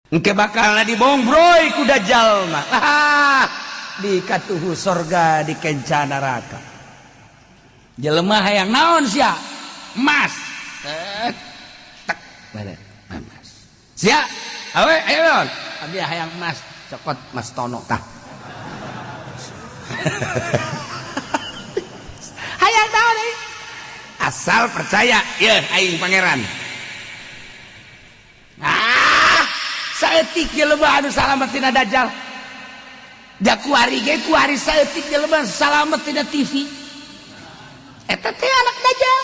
Engke bakal dibongbroy ku dajjal mah. Ah, di katuhu sorga, di kenca neraka. Jelema hayang naon sia? Emas. Tek tek bare emas. Sia, awe ayo naon? Abdi hayang emas, cokot Mas Tono tah. Hayang naon euy? Asal percaya, ye aing pangeran. Ah, saeutik jelema anu salamet tina dajjal. Da kuari ge kuari saeutik jelema salamet tina TV. Eta teh anak dajjal.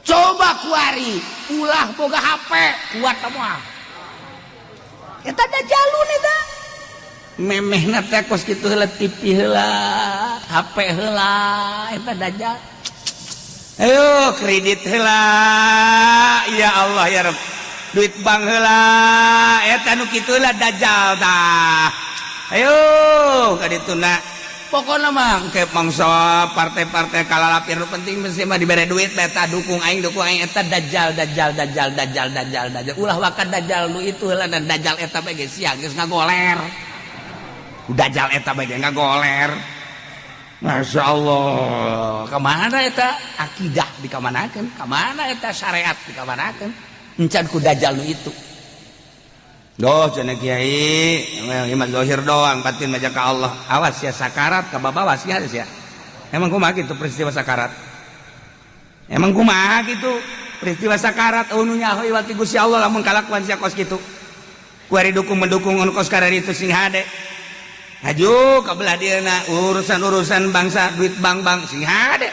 Coba kuari ulah boga HP, kuat moal. Eta dajjalun eta. Memehna teh kos kitu heula, TV heula, HP heula, eta dajjal. Ayo kredit heula, ya Allah ya Rabb. Duit bank heula, eta nu kitu heula dajjal tah. Ayo ka dituna. Pokona mah engke mangsa partai-partai kalalapir nu penting mesti mah dibere duit eta dukung aing, dukung aing, eta dajjal, dajjal, dajjal, dajjal, dajjal, dajjal. Ulah wakat dajjal nu itu heula dan dajjal eta bae geus sia geus ngagoler. Dajjal eta bae ge ngagoler. Masya Allah, kemana eta akidah dikamanakeun, kemana eta syariat dikamanakeun, encan ku dajjal nu itu. Doh cenah kiai, iman zahir doang, batin mah ka Allah. Awas ya sakarat ka babawa sia sia. Emang kumaha kitu peristiwa sakarat? Emang kumaha kitu peristiwa sakarat nu nyaho iwal ti Gusti Allah lamun kalakuan sia kos kitu. Kuari dukung mendukung anu kos itu sing hade. Haju kabelah dieuna urusan-urusan bangsa, duit bank-bank sing hade.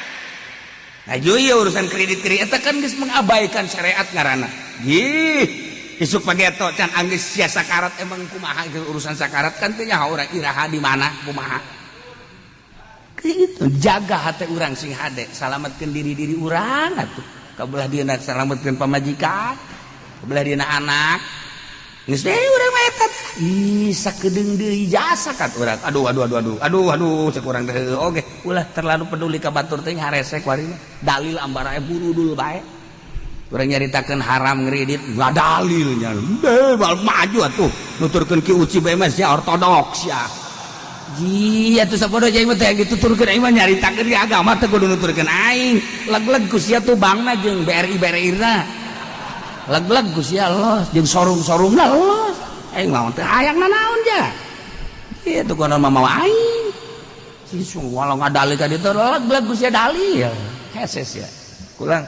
Haju ieu urusan kredit-kredit eta kan geus mengabaikan syariat ngaranna. Ih, isuk pageto can anggeus sia sakarat, emang kumaha itu urusan sakarat kan teu nyaho urang iraha di mana kumaha. Itu jaga hati urang sing hade, salametkeun diri-diri urang atuh. Kabelah dieuna salametkeun pamajikan, kabelah dieuna anak. Geus we urang mah eta. Ih, sakedeung deui jasa kat urang. Aduh, aduh, aduh, aduh. Aduh, aduh, cek urang teh oge. Ulah terlalu peduli ka batur teh, harese kuari mah. Dalil ambara buru dulu bae. Urang nyaritakeun haram ngredit, nggak dalilnya. Deh, maju atuh. Nuturkeun Ki Uci bae mah sia ortodoks ya. Ji, atuh sapodo jeung mah teh dituturkeun aing mah nyaritakeun ge agama teh kudu nuturkeun aing. Leg-leg ku sia tuh bankna jeung BRI BRI na. Leg-leg ku sia los jeung sorung-sorungna los. Aing mah teh hayang nanaon ja. Ieu tuh kono mah mawa aing. Si walau ngadalil ka ditu leg-leg ku sia dalil. Heses ya. Kurang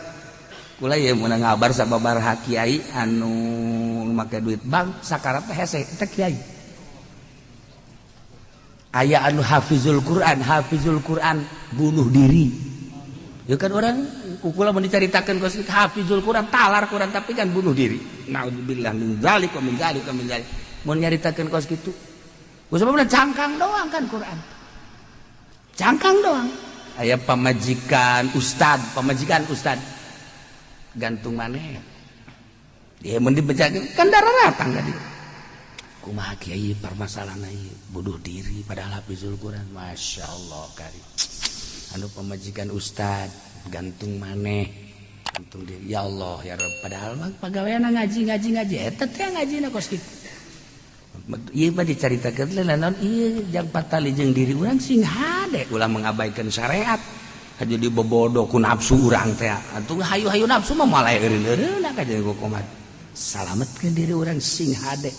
kula ieu meunang ngabar sababaraha kiai anu make duit bank sakarat teh hese eta kiai. Aya anu hafizul Quran, hafizul Quran bunuh diri. Ya kan orang kukula mau diceritakan kos hafizul Quran, talar Quran, tapi kan bunuh diri. Naudzubillah min dzalik wa min dzalik wa min dzalik. Mun nyaritakeun kos kitu. Ku sebabna cangkang doang kan Quran. Cangkang doang. Aya pamajikan ustad, pamajikan ustad gantung maneh. Dia mun dibejakeun kan darah datang ka dia. Kumaha kiai permasalahan ieu bunuh diri padahal hafizul Quran. Masya Allah kari. Anu pamajikan ustad gantung maneh, gantung diri. Ya Allah ya Rabb, padahal mah pagawean ngaji ngaji ngaji eta teh ngajina kos kitu. Ieu mah dicaritakeun teh naon ieu jang patali jeung diri urang sing hade ulah mengabaikan syariat. Haju dibobodo ku nafsu urang teh atuh, hayu-hayu nafsu mah malah eureun-eureun ka jeung kumaha. Salametkeun diri urang sing hade.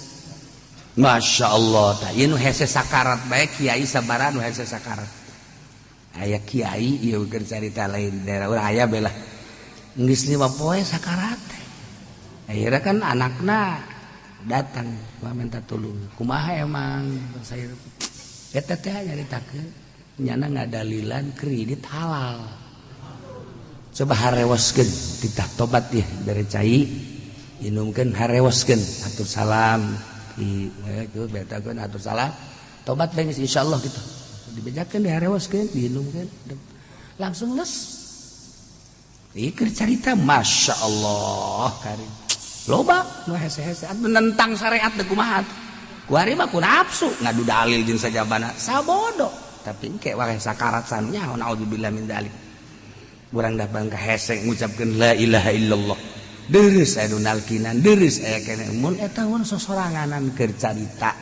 Masya Allah tah ieu nu hese sakarat bae kiai sabaraha nu hese sakarat. Aya kiai ieu keur carita lain daerah urang aya belah. Geus 5 poe sakarat teh. Akhirnya kan anakna datang minta tolong. Kumaha emang saya eta teh nyaritakeun nyana ngadalilan kredit halal. Coba harewoskeun titah tobat ya dari cai inumkeun, harewoskeun, atur salam di itu betakeun, atur salam tobat bae insyaallah gitu. Dibejakeun, diharewoskeun, diinumkeun, langsung les. Ieu carita Masya Allah karim. Loba nu hese-hese atuh nentang syariat teh kumaha. Kuari mah ku nafsu ngadu dalil jeung sajabana sabodo. Tapi engke wae sakarat sanunya, naudzubillah min dzalik. Urang datang ka hese ngucapkeun la ilaha illallah. Deres aya nu nalkinan, deres aya keneh mun eta mun sosoranganan keur carita.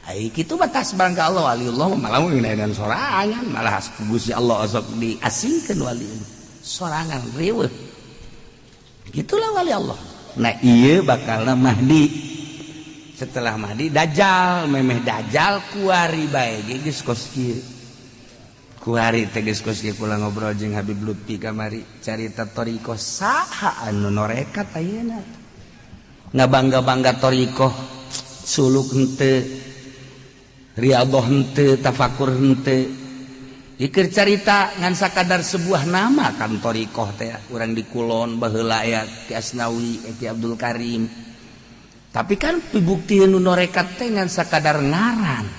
Ai kitu batas bangga Allah waliullah malah ngeunaan sorangan, malah Gusti Allah sok diasingkeun wali sorangan riweuh. Gitulah wali Allah. Nah, ieu bakalna Mahdi. Setelah Mahdi Dajjal, memeh Dajjal kuari bae ge geus kos kieu. Kuari teh geus kos kieu. Kula ngobrol jeung Habib Lutfi kamari carita thoriqoh, saha anu norekat ayeuna ngabangga-bangga thoriqoh, suluk henteu, riyadhah henteu, tafakur henteu. Ikir carita ngan sakadar sebuah nama kan thoriqoh teh. Urang di kulon baheula aya Ki Asnawi, Ki Abdul Karim, tapi kan bukti nu norekat teh ngan sakadar ngaran.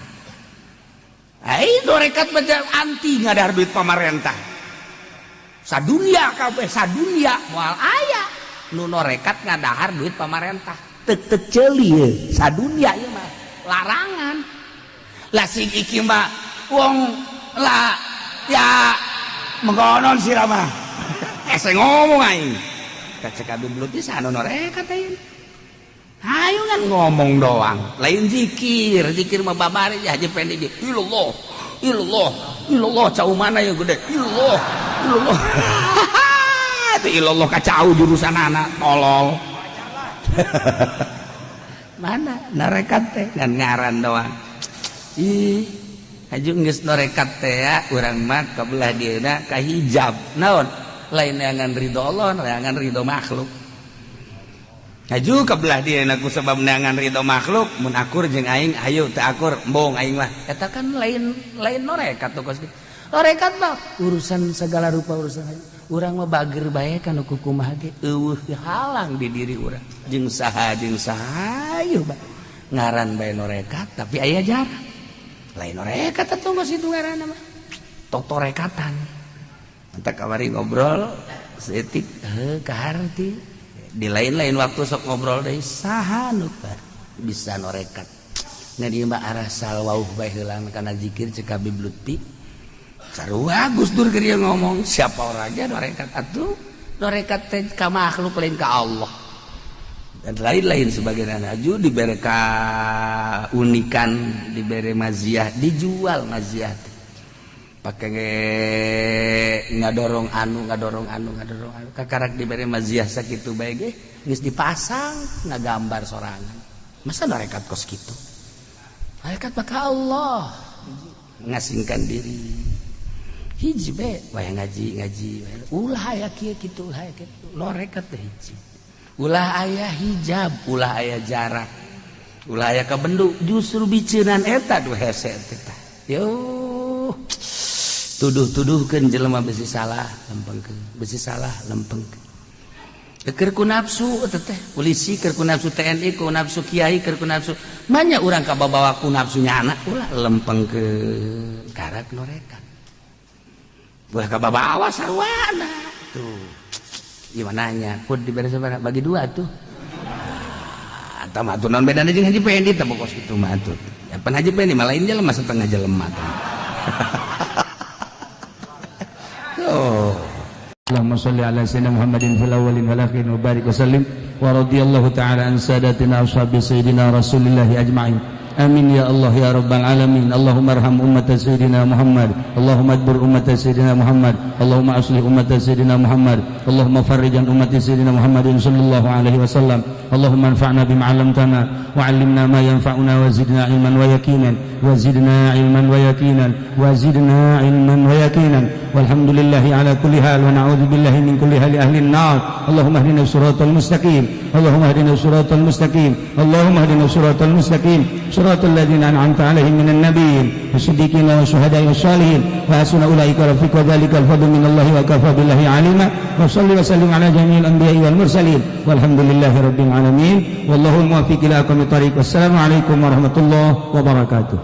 Ai norekat baca anti ngadahar duit pamarentah sadunia, kabeh sadunia moal aya nu norekat ngadahar duit pamarentah. Tek tek ceuli ye sadunia ieu mah larangan lah. Sing iki mah wong lah ya mengkonon sira mah ese ngomong aing kacek Habib Lutfi saha nu norekat ayeuna. Ayo kan ngomong doang, lain zikir. Zikir mah babari ya Haji Pendi ge ilallah ilallah ilallah, cau mana ya gede ilallah ilallah itu ilallah kacau jurusan anak tolol. Mana norekat teh ngan ngaran doang. Ih, haju geus norekat teh ya urang mah kabelah dieuna ka hijab naon, lain neangan ridho Allah, neangan ridho makhluk. Haju kebelah dia ku sebab neangan ridho makhluk, mun akur jeung aing ayo, teu akur embung aing mah. Eta kan lain lain norekat tuh kos kitu. Norekat mah urusan segala rupa urusan urang mah bager bae kan kumaha ge eueuh halang di diri urang jeung saha ayo bae ngaran bae norekat, tapi aya jarak lain norekat atuh geus itu ngaranna mah totorekatan. Entar kamari ngobrol seetik heuh kaharti di lain-lain waktu sok ngobrol deui saha nu bisa norekat ngan ieu mah arasal wauh bae heulang kana zikir. Cek Habib Lutfi sarua Gus Dur keur ngomong siapa orangnya norekat atuh norekat teh ka makhluk lain ka Allah dan lain-lain sebagainya. Aju dibere kaunikan, dibere maziah, dijual maziah teh pakai ngadorong anu, ngadorong anu, ngadorong anu, kakarak dibere maziah sakitu bae ge geus dipasang ngagambar sorangan. Masa norekat kos kitu? Norekat maka Allah ngasingkan diri hiji be waya ngaji ngaji ulah aya kieu kitu, ulah aya kitu. Norekat teh hiji, ulah aya hijab, ulah aya jarak, ulah aya kabendu. Justru biceunan eta duh hese teh. Yo tuduh-tuduhkeun jelema besi salah lempengkeun, besi salah lempengkeun. Keur ku nafsu eta teh polisi, keur ku nafsu TNI, ku nafsu kiai, keur ku nafsu banyak urang kababawa ku nafsu nyana. Ulah, lempengkeun karak norekat ulah kababawa sarwana tuh. Gimana nya pun diberi sabaraha, bagi dua tuh. Atau mah atuh naon bedana jeung Haji Pendi teh pokos kitu mah atuh. Ya pan Haji Pendi mah lain jelema, setengah jelema tuh. Oh. اللهم صل على سيدنا محمد في الأولين والآخرين وبارك وسلم ورضي الله تعالى عن ساداتنا أصحاب سيدنا رسول الله أجمعين. آمين يا الله يا رب العالمين. اللهم ارحم أمة سيدنا محمد، اللهم ادبر أمة سيدنا محمد، اللهم أصلح أمة سيدنا محمد، اللهم فرج عن أمة سيدنا محمد صلى الله عليه وسلم. اللهم انفعنا بما علمتنا وعلمنا ما ينفعنا وزدنا علما ويقينا، وزدنا علما ويقينا، وزدنا علما ويقينا. والحمد لله على كل حال ونعوذ بالله من كل حال أهل النار. اللهم اهدنا الصراط المستقيم، اللهم اهدنا الصراط المستقيم، اللهم اهدنا الصراط المستقيم، صراط الذين أنعمت عليهم من النبيين والصديقين والشهداء والصالحين وحسن أولئك رفيقا، وذلك الفضل من الله وكفى بالله عليما. وصل وسلم على جميع الأنبياء والمرسلين والحمد لله رب العالمين والله الموفق إلى أقوم الطريق. والسلام عليكم ورحمة الله وبركاته.